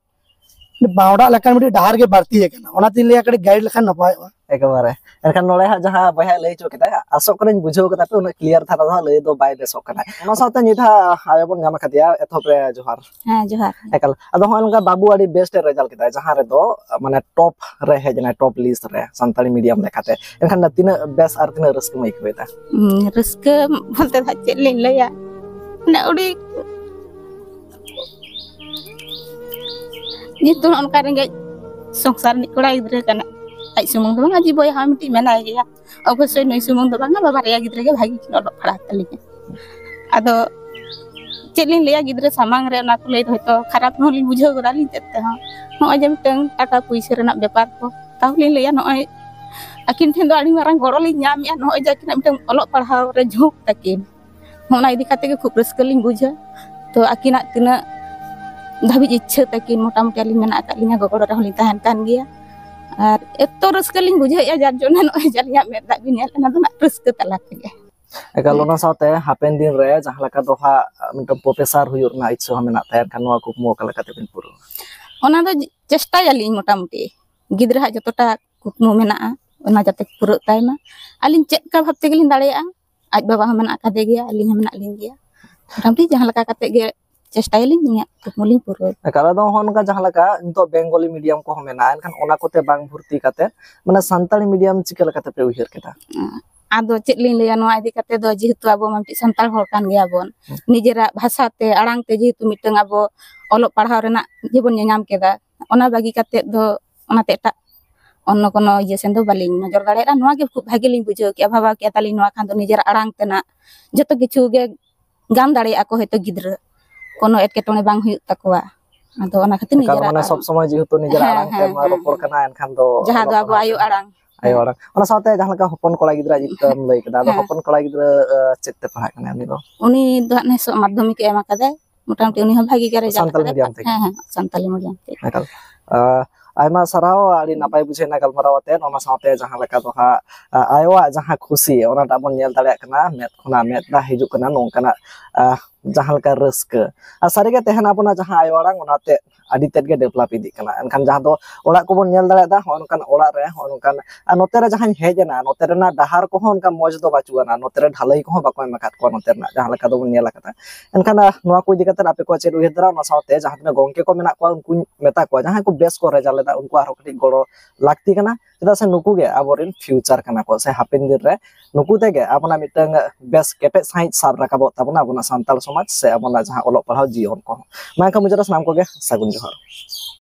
ᱵᱟᱣᱰᱟᱜ ᱞᱮᱠᱟᱱ ᱢᱤᱫᱴᱤᱡ ᱰᱟᱦᱟᱨ ᱜᱮ ᱵᱟᱹᱲᱛᱤ ᱟᱠᱟᱱᱟ, ᱚᱱᱟᱛᱤᱧ ᱞᱟᱹᱭᱟ ᱠᱟᱹᱴᱤᱡ ᱜᱟᱭᱤᱰ ᱞᱮᱠᱷᱟᱱ ᱱᱟᱯᱟᱭᱚᱜᱼᱟ᱾ ᱮᱠᱮᱵᱟᱨᱮ᱾ ᱮᱱᱠᱷᱟᱱ ᱱᱚᱰᱮ ᱦᱟᱸᱜ ᱡᱟᱦᱟᱸ ᱵᱚᱭᱦᱟᱭ ᱞᱟᱹᱭ ᱦᱚᱪᱚ ᱠᱮᱫᱟ, ᱟᱥᱚᱜ ᱠᱟᱹᱱᱟᱹᱧ ᱵᱩᱡᱷᱟᱹᱣ ᱠᱮᱫᱟ ᱯᱮ, ᱩᱱᱟᱹᱜ ᱠᱞᱤᱭᱟᱨ ᱫᱷᱟᱨᱟ ᱫᱚ ᱦᱟᱸᱜ ᱞᱟᱹᱭ ᱫᱚ ᱵᱟᱭ ᱵᱮᱥᱚᱜ ᱠᱟᱱᱟ᱾ ᱚᱱᱟ ᱥᱟᱶᱛᱮ ᱱᱤᱛ ᱦᱟᱸᱜ ᱟᱭᱳ ᱵᱚᱱ ᱧᱟᱢ ᱟᱠᱟᱫᱮᱭᱟ, ᱮᱛᱚᱦᱚᱵ ᱨᱮ ᱡᱚᱦᱟᱨ᱾ ᱦᱮᱸ, ᱡᱚᱦᱟᱨ᱾ ᱮᱠᱟᱞ᱾ ᱟᱫᱚ ᱦᱚᱸᱜᱼᱚᱭ ᱱᱚᱝᱠᱟ ᱵᱟᱹᱵᱩ ᱟᱹᱰᱤ ᱵᱮᱥᱴ ᱮ ᱨᱮᱡᱟᱞᱴ ᱠᱮᱫᱟ, ᱡᱟᱦᱟᱸ ᱨᱮᱫᱚ ᱢᱟᱱᱮ ᱴᱚᱯ ᱨᱮ ᱦᱮᱡ ᱮᱱᱟᱭ, ᱴᱚᱯ ᱞᱤᱥᱴ ᱨᱮ ᱥᱟᱱᱛᱟᱲᱤ ᱢᱤᱰᱤᱭᱟᱢ ᱞᱮᱠᱟᱛᱮ᱾ ᱮᱱᱠᱷᱟᱱ ᱫᱚ ᱛᱤᱱᱟᱹᱜ ᱵᱮᱥ ᱟᱨ ᱛᱤᱱᱟᱹᱜ ᱨᱟᱹᱥᱠᱟᱹᱢ ᱟᱹᱭᱠᱟᱹᱣ ᱮᱫᱟ? ᱦᱩᱸ, ᱨᱟᱹᱥᱠᱟᱹ ᱵᱚᱞᱛᱮ ᱫᱚ ᱪᱮᱫ ᱞᱤᱧ ᱞᱟᱹᱭᱟ, ᱢᱟᱱᱮ ᱟᱹᱰᱤ ᱡᱮᱦᱮᱛᱩ ᱱᱚᱜᱼᱚ ᱱᱚᱝᱠᱟ ᱨᱮᱸᱜᱮᱡ ᱥᱚᱝᱥᱟᱨ ᱨᱤᱱᱤᱡ ᱠᱚᱲᱟ ᱜᱤᱫᱽᱨᱟᱹ ᱠᱟᱱᱟᱭ, ᱟᱡ ᱥᱩᱢᱩᱝ ᱫᱚ ᱵᱟᱝ, ᱟᱡ ᱵᱚᱭᱦᱟ ᱦᱚᱸ ᱢᱤᱫᱴᱤᱡ ᱢᱮᱱᱟᱭ ᱜᱮᱭᱟ᱾ ᱚᱵᱚᱥᱥᱳᱭ ᱱᱩᱭ ᱥᱩᱢᱩᱝ ᱫᱚ ᱵᱟᱝᱟ, ᱵᱟᱵᱟ ᱵᱟᱨᱭᱟ ᱜᱤᱫᱽᱨᱟᱹ ᱜᱮ ᱵᱷᱟᱜᱤ ᱠᱤᱱ ᱚᱞᱚᱜ ᱯᱟᱲᱦᱟᱜ ᱛᱟᱹᱞᱤᱧᱟ᱾ ᱟᱫᱚ ᱪᱮᱫ ᱞᱤᱧ ᱞᱟᱹᱭᱟ, ᱜᱤᱫᱽᱨᱟᱹ ᱥᱟᱢᱟᱝ ᱨᱮ ᱚᱱᱟ ᱠᱚ ᱞᱟᱹᱭ ᱫᱚ ᱦᱚᱭᱛᱳ ᱠᱷᱟᱨᱟᱯ ᱦᱚᱸ ᱞᱤᱧ ᱵᱩᱡᱷᱟᱹᱣ ᱜᱚᱫᱟ ᱟᱹᱞᱤᱧ ᱛᱮᱫ ᱛᱮᱦᱚᱸ᱾ ᱱᱚᱜᱼᱚᱭ ᱡᱮ ᱢᱤᱫᱴᱟᱝ ᱴᱟᱠᱟ ᱯᱩᱭᱥᱟᱹ ᱨᱮᱱᱟᱜ ᱵᱮᱯᱟᱨ ᱠᱚ, ᱛᱟᱦᱚᱞᱮ ᱞᱤᱧ ᱞᱟᱹᱭᱟ, ᱱᱚᱜᱼᱚᱭ ᱟᱹᱠᱤᱱ ᱴᱷᱮᱱ ᱫᱚ ᱟᱹᱰᱤ ᱢᱟᱨᱟᱝ ᱜᱚᱲᱚ ᱞᱤᱧ ᱧᱟᱢᱮᱜᱼᱟ, ᱱᱚᱜᱼᱚᱭ ᱡᱮ ᱟᱹᱠᱤᱱᱟᱜ ᱢᱤᱫᱴᱟᱝ ᱚᱞᱚᱜ ᱯᱟᱲᱦᱟᱣ ᱨᱮ ᱡᱷᱩᱸᱠ ᱛᱟᱹᱠᱤᱱ, ᱱᱚᱜᱼᱚ ᱱᱟ ᱤᱫᱤ ᱠᱟᱛᱮ ᱜᱮ ᱠᱷᱩᱵ ᱨᱟᱹᱥᱠᱟᱹ ᱞᱤᱧ ᱵᱩᱡᱟ᱾ ᱛᱚ ᱟᱹᱠᱤᱱᱟᱜ ᱛᱤᱱᱟᱹᱜ ᱫᱷᱟᱹᱵᱤᱡ ᱤᱪᱪᱷᱟᱹ ᱛᱟᱹᱠᱤᱱ, ᱢᱚᱴᱟᱢᱩᱴᱤ ᱟᱹᱞᱤᱧ ᱢᱮᱱᱟᱜ ᱟᱠᱟᱫ ᱞᱤᱧᱟ, ᱜᱚᱜᱚ ᱨᱮᱦᱚᱸ ᱞᱤᱧ ᱛᱟᱦᱮᱱ ᱠᱟᱱ ᱜᱮᱭᱟ᱾ ᱟᱨ ᱮᱛᱚ ᱨᱟᱹᱥᱠᱟᱹ ᱞᱤᱧ ᱵᱩᱡᱷᱟᱹᱣᱮᱫᱼᱟ, ᱡᱟᱨ ᱡᱚᱱᱱᱮ ᱱᱚᱜᱼᱚᱭ ᱡᱮ ᱟᱹᱞᱤᱧᱟᱜ ᱢᱮᱫ ᱫᱟᱜ ᱵᱤᱱ ᱧᱮᱞ, ᱚᱱᱟ ᱫᱚ ᱱᱟᱜ ᱨᱟᱹᱥᱠᱟᱹ ᱛᱟᱞᱟ ᱛᱮᱜᱮ᱾ ᱮᱠᱟᱞ, ᱚᱱᱟ ᱥᱟᱶᱛᱮ ᱦᱟᱯᱮᱱ ᱫᱤᱱ ᱨᱮ ᱡᱟᱦᱟᱸ ᱞᱮᱠᱟ ᱫᱚ ᱦᱟᱸᱜ ᱢᱤᱫᱴᱟᱝ ᱯᱨᱚᱯᱷᱮᱥᱟᱨ ᱦᱩᱭᱩᱜ ᱨᱮᱱᱟᱜ ᱤᱪᱪᱷᱟᱹ ᱦᱚᱸ ᱢᱮᱱᱟᱜ ᱛᱟᱦᱮᱸ ᱠᱷᱟᱱ, ᱱᱚᱣᱟ ᱠᱩᱠᱢᱩ ᱚᱠᱟ ᱞᱮᱠᱟ ᱛᱮᱵᱤᱱ ᱯᱩᱨᱟᱹᱣᱟ? ᱚᱱᱟ ᱫᱚ ᱪᱮᱥᱴᱟᱭᱟᱞᱤᱧ, ᱢᱚᱴᱟᱢᱩᱴᱤ ᱜᱤᱫᱽᱨᱟᱹ ᱦᱟᱜ ᱡᱚᱛᱚᱴᱟ ᱠᱩᱠᱢᱩ ᱢᱮᱱᱟᱜᱼᱟ, ᱚᱱᱟ ᱡᱟᱛᱮ ᱯᱩᱨᱟᱹᱜ ᱛᱟᱭ ᱢᱟ᱾ ᱟᱹᱞᱤᱧ ᱪᱮᱫ ᱞᱮᱠᱟ ᱵᱷᱟᱵ ᱛᱮᱜᱮᱞᱤᱧ ᱫᱟᱲᱮᱭᱟᱜᱼᱟ, ᱟᱡ ᱵᱟᱵᱟ ᱦᱚᱸ ᱢᱮᱱᱟᱜ ᱟᱠᱟᱫᱮ ᱜᱮᱭᱟ, ᱟᱹᱞᱤᱧ ᱦᱚᱸ ᱢᱮᱱᱟᱜ ᱞᱤᱧ ᱜᱮᱭᱟ, ᱢᱚᱴᱟᱢᱩᱴᱤ ᱡᱟᱦᱟᱸ ᱞᱮᱠᱟ ᱠᱟᱛᱮ ᱜᱮ ᱪᱮᱥᱴᱟᱭᱟᱞᱤᱧ ᱤᱧᱟᱹᱜ ᱠᱩᱠᱢᱩ ᱞᱤᱧ ᱯᱩᱨᱟᱹᱣ᱾ ᱮᱠᱟᱞ, ᱟᱫᱚ ᱦᱚᱸᱜᱼᱚ ᱱᱚᱝᱠᱟ ᱡᱟᱦᱟᱸ ᱞᱮᱠᱟ ᱱᱤᱛᱚᱜ ᱵᱮᱝᱜᱚᱞᱤ ᱢᱤᱰᱤᱭᱟᱢ ᱠᱚᱦᱚᱸ ᱢᱮᱱᱟᱜᱼᱟ, ᱮᱱᱠᱷᱟᱱ ᱚᱱᱟ ᱠᱚᱛᱮ ᱵᱟᱝ ᱵᱷᱚᱨᱛᱤ ᱠᱟᱛᱮ ᱢᱟᱱᱮ ᱥᱟᱱᱛᱟᱲᱤ ᱢᱤᱰᱤᱭᱟᱢ ᱪᱤᱠᱟᱹ ᱞᱮᱠᱟᱛᱮ ᱯᱮ ᱩᱭᱦᱟᱹᱨ ᱠᱮᱫᱟ? ᱟᱫᱚ ᱪᱮᱫ ᱞᱤᱧ ᱞᱟᱹᱭᱟ, ᱱᱚᱣᱟ ᱤᱫᱤ ᱠᱟᱛᱮ ᱫᱚ ᱡᱮᱦᱮᱛᱩ ᱟᱵᱚ ᱢᱟ ᱢᱤᱫᱴᱤᱡ ᱥᱟᱱᱛᱟᱲ ᱦᱚᱲ ᱠᱟᱱ ᱜᱮᱭᱟ ᱵᱚᱱ, ᱦᱩᱸ᱾ ᱱᱤᱡᱮᱨᱟᱜ ᱵᱷᱟᱥᱟ ᱛᱮ, ᱟᱲᱟᱝ ᱛᱮ ᱡᱮᱦᱮᱛᱩ ᱢᱤᱫᱴᱟᱝ ᱟᱵᱚ ᱚᱞᱚᱜ ᱯᱟᱲᱦᱟᱣ ᱨᱮᱱᱟᱜ ᱤᱭᱟᱹ ᱵᱚᱱ ᱧᱟᱢ ᱠᱮᱫᱟ, ᱚᱱᱟ ᱵᱟᱹᱜᱤ ᱠᱟᱛᱮ ᱫᱚ ᱚᱱᱟᱛᱮ ᱮᱴᱟᱜ ᱚᱱᱱᱚ ᱠᱳᱱᱳ ᱤᱭᱟᱹ ᱥᱮᱱ ᱫᱚ ᱵᱟᱹᱞᱤᱧ ᱱᱚᱡᱚᱨ ᱫᱟᱲᱮᱭᱟᱜᱼᱟ᱾ ᱱᱚᱣᱟ ᱜᱮ ᱠᱷᱩᱵ ᱵᱷᱟᱜᱮ ᱞᱤᱧ ᱵᱩᱡᱷᱟᱹᱣ ᱠᱮᱜᱼᱟ, ᱵᱷᱟᱵᱟᱣ ᱠᱮᱜᱼᱟ ᱛᱟᱹᱞᱤᱧ ᱱᱚᱣᱟ ᱠᱷᱟᱱ ᱫᱚ ᱱᱤᱡᱮᱨ ᱟᱲᱟᱝ ᱛᱮᱱᱟᱜ ᱡᱚᱛᱚ ᱠᱤᱪᱷᱩ ᱜᱮ ᱜᱟᱱ ᱫᱟᱲᱮᱭᱟᱜᱼᱟ ᱠᱚ ᱦᱚᱭᱛᱳ ᱜᱤᱫᱽᱨᱟᱹ, ᱠᱳᱱᱳ ᱮᱴᱠᱮᱴᱚᱬᱮ ᱵᱟᱝ ᱦᱩᱭᱩᱜ ᱛᱟᱠᱚᱣᱟ᱾ ᱟᱫᱚ ᱚᱱᱟ ᱠᱷᱟᱹᱛᱤᱨ ᱮᱠᱟᱞ, ᱱᱤᱡᱮᱨᱟᱜ ᱢᱟᱱᱮ ᱟᱲᱟᱝ ᱥᱚᱵ ᱥᱚᱢᱚᱭ ᱡᱮᱦᱮᱛᱩ ᱱᱤᱡᱮᱨᱟᱜ ᱦᱮᱸ, ᱟᱲᱟᱝ ᱦᱮᱸ, ᱛᱮᱢ ᱦᱮᱸ, ᱨᱚᱯᱚᱲ ᱦᱮᱸ᱾ ᱠᱟᱱᱟ, ᱮᱱᱠᱷᱟᱱ ᱫᱚ ᱡᱟᱦᱟᱸ ᱫᱚ ᱚᱞᱚᱜ ᱟᱵᱚ ᱯᱟᱲᱦᱟᱣ ᱟᱭᱳ ᱟᱲᱟᱝ᱾ ᱦᱮᱸ᱾ ᱟᱭᱳ ᱟᱲᱟᱝ᱾ ᱚᱱᱟ ᱥᱟᱶᱛᱮ ᱡᱟᱦᱟᱸ ᱞᱮᱠᱟ ᱦᱚᱯᱚᱱ ᱠᱚᱲᱟ ᱜᱤᱫᱽᱨᱟᱹ ᱡᱤᱛᱠᱟᱹᱨᱮᱢ ᱞᱟᱹᱭ ᱠᱮᱫᱟ, ᱟᱫᱚ ᱦᱮᱸ᱾ ᱦᱚᱯᱚᱱ ᱠᱚᱲᱟ ᱜᱤᱫᱽᱨᱟᱹ, ᱟᱸ, ᱪᱮᱫ ᱛᱮ ᱯᱟᱲᱦᱟᱜ ᱠᱟᱱᱟᱭ ᱩᱱᱤ ᱫᱚ? ᱩᱱᱤ ᱫᱚ ᱦᱟᱸᱜ ᱱᱮᱥᱚᱜ ᱢᱟᱫᱽᱫᱷᱚᱢᱤᱠ ᱮ ᱮᱢ ᱟᱠᱟᱫᱟᱭ, ᱢᱚᱴᱟᱢᱩᱴᱤ ᱩᱱᱤ ᱦᱚᱸ ᱵᱷᱟᱜᱤ ᱜᱮ ᱨᱮᱡᱟᱞᱴ ᱥᱟᱱᱛᱟᱞᱤ ᱟᱠᱟᱫᱟᱭ᱾ ᱢᱤᱰᱤᱭᱟᱢ ᱛᱮᱜᱮ? ᱦᱮᱸ, ᱦᱮᱸ, ᱥᱟᱱᱛᱟᱞᱤ ᱢᱤᱰᱤᱭᱟᱢ ᱛᱮ᱾ ᱮᱠᱟᱞ᱾ ᱟᱸ, ᱟᱭᱢᱟ ᱥᱟᱨᱦᱟᱣ, ᱟᱹᱰᱤ ᱱᱟᱯᱟᱭ ᱵᱩᱡᱷᱟᱹᱣ ᱮᱱᱟ ᱜᱟᱞᱢᱟᱨᱟᱣ ᱟᱛᱮ᱾ ᱚᱱᱟ ᱥᱟᱶᱛᱮ ᱡᱟᱦᱟᱸ ᱞᱮᱠᱟ ᱫᱚ ᱦᱟᱸᱜ, ᱟᱸ, ᱟᱭᱳᱣᱟᱜ ᱡᱟᱦᱟᱸ ᱠᱷᱩᱥᱤ, ᱚᱱᱟᱴᱟᱜ ᱵᱚᱱ ᱧᱮᱞ ᱫᱟᱲᱮᱭᱟᱜ ᱠᱟᱱᱟ, ᱢᱮᱫ ᱠᱷᱚᱱᱟᱜ ᱢᱮᱫ ᱫᱟᱜ ᱦᱤᱡᱩᱜ ᱠᱟᱱᱟ, ᱱᱚᱝᱠᱟᱱᱟᱜ, ᱟᱸ, ᱡᱟᱦᱟᱸ ᱞᱮᱠᱟ ᱨᱟᱹᱥᱠᱟᱹ᱾ ᱟᱨ ᱥᱟᱹᱨᱤᱜᱮ ᱛᱮᱦᱮᱧ ᱟᱵᱚᱱᱟᱜ ᱡᱟᱦᱟᱸ ᱟᱭᱳ ᱟᱲᱟᱝ, ᱚᱱᱟᱛᱮ ᱟᱹᱰᱤ ᱛᱮᱫ ᱜᱮ ᱰᱮᱵᱷᱞᱚᱯ ᱤᱫᱤᱜ ᱠᱟᱱᱟ᱾ ᱮᱱᱠᱷᱟᱱ ᱡᱟᱦᱟᱸ ᱫᱚ ᱚᱲᱟᱜ ᱠᱚᱵᱚᱱ ᱧᱮᱞ ᱫᱟᱲᱮᱭᱟᱜᱼᱟ, ᱦᱚᱸᱜᱼᱚ ᱱᱚᱝᱠᱟᱱ ᱚᱲᱟᱜ ᱨᱮ ᱦᱚᱸᱜᱼᱚ ᱱᱚᱝᱠᱟᱱ, ᱟᱨ ᱱᱚᱛᱮ ᱨᱮ ᱡᱟᱦᱟᱸᱧ ᱦᱮᱡ ᱮᱱᱟ, ᱱᱚᱛᱮ ᱨᱮᱱᱟᱜ ᱰᱟᱦᱟᱨ ᱠᱚᱦᱚᱸ ᱚᱱᱠᱟ ᱢᱚᱡᱽ ᱫᱚ ᱵᱟᱹᱪᱩᱜ ᱟᱱᱟ, ᱱᱚᱛᱮ ᱨᱮ ᱰᱷᱟᱹᱞᱟᱹᱭ ᱠᱚᱦᱚᱸ ᱵᱟᱠᱚ ᱮᱢ ᱟᱠᱟᱫ ᱠᱚᱣᱟ ᱱᱚᱛᱮ ᱨᱮᱱᱟᱜ, ᱡᱟᱦᱟᱸ ᱞᱮᱠᱟ ᱫᱚᱵᱚᱱ ᱧᱮᱞ ᱟᱠᱟᱫᱟ᱾ ᱮᱱᱠᱷᱟᱱ, ᱟᱸ, ᱱᱚᱣᱟ ᱠᱚ ᱤᱫᱤ ᱠᱟᱛᱮ ᱟᱯᱮ ᱠᱚᱣᱟᱜ ᱪᱮᱫ ᱩᱭᱦᱟᱹᱨ ᱫᱷᱟᱨᱟ? ᱚᱱᱟ ᱥᱟᱶᱛᱮ ᱡᱟᱦᱟᱸ ᱛᱤᱱᱟᱹᱜ ᱜᱚᱢᱠᱮ ᱠᱚ ᱢᱮᱱᱟᱜ ᱠᱚᱣᱟ, ᱩᱱᱠᱩᱧ ᱢᱮᱛᱟ ᱠᱚᱣᱟ, ᱡᱟᱦᱟᱸᱭ ᱠᱚ ᱵᱮᱥ ᱠᱚ ᱨᱮᱡᱟᱞᱴ ᱞᱮᱫᱟ, ᱩᱱᱠᱩᱣᱟᱜ ᱦᱚᱸ ᱠᱟᱹᱴᱤᱡ ᱜᱚᱲᱚ ᱞᱟᱹᱠᱛᱤ ᱠᱟᱱᱟ, ᱪᱮᱫᱟᱜ ᱥᱮ ᱱᱩᱠᱩ ᱜᱮ ᱟᱵᱚᱨᱮᱱ ᱯᱷᱤᱭᱩᱪᱟᱨ ᱠᱟᱱᱟ ᱠᱚ, ᱥᱮ ᱦᱟᱯᱮᱱ ᱫᱤᱱ ᱨᱮ ᱱᱩᱠᱩ ᱛᱮᱜᱮ ᱟᱵᱚᱱᱟᱜ ᱢᱤᱫᱴᱟᱝ ᱵᱮᱥ ᱠᱮᱴᱮᱡ ᱥᱟᱺᱦᱤᱡ ᱥᱟᱵ ᱨᱟᱠᱟᱵᱚᱜ ᱛᱟᱵᱚᱱᱟ ᱟᱵᱚᱱᱟᱜ ᱥᱟᱱᱛᱟᱲ ᱥᱚᱢᱟᱡᱽ ᱥᱮ ᱟᱵᱚᱱᱟᱜ ᱡᱟᱦᱟᱸ ᱚᱞᱚᱜ ᱯᱟᱲᱦᱟᱣ ᱡᱤᱭᱚᱱ ᱠᱚᱦᱚᱸ᱾ ᱢᱟ ᱮᱱᱠᱷᱟᱱ ᱢᱩᱪᱟᱹᱫ ᱨᱮ ᱥᱟᱱᱟᱢ ᱠᱚᱜᱮ ᱥᱟᱹᱜᱩᱱ ᱡᱚᱦᱟᱨ᱾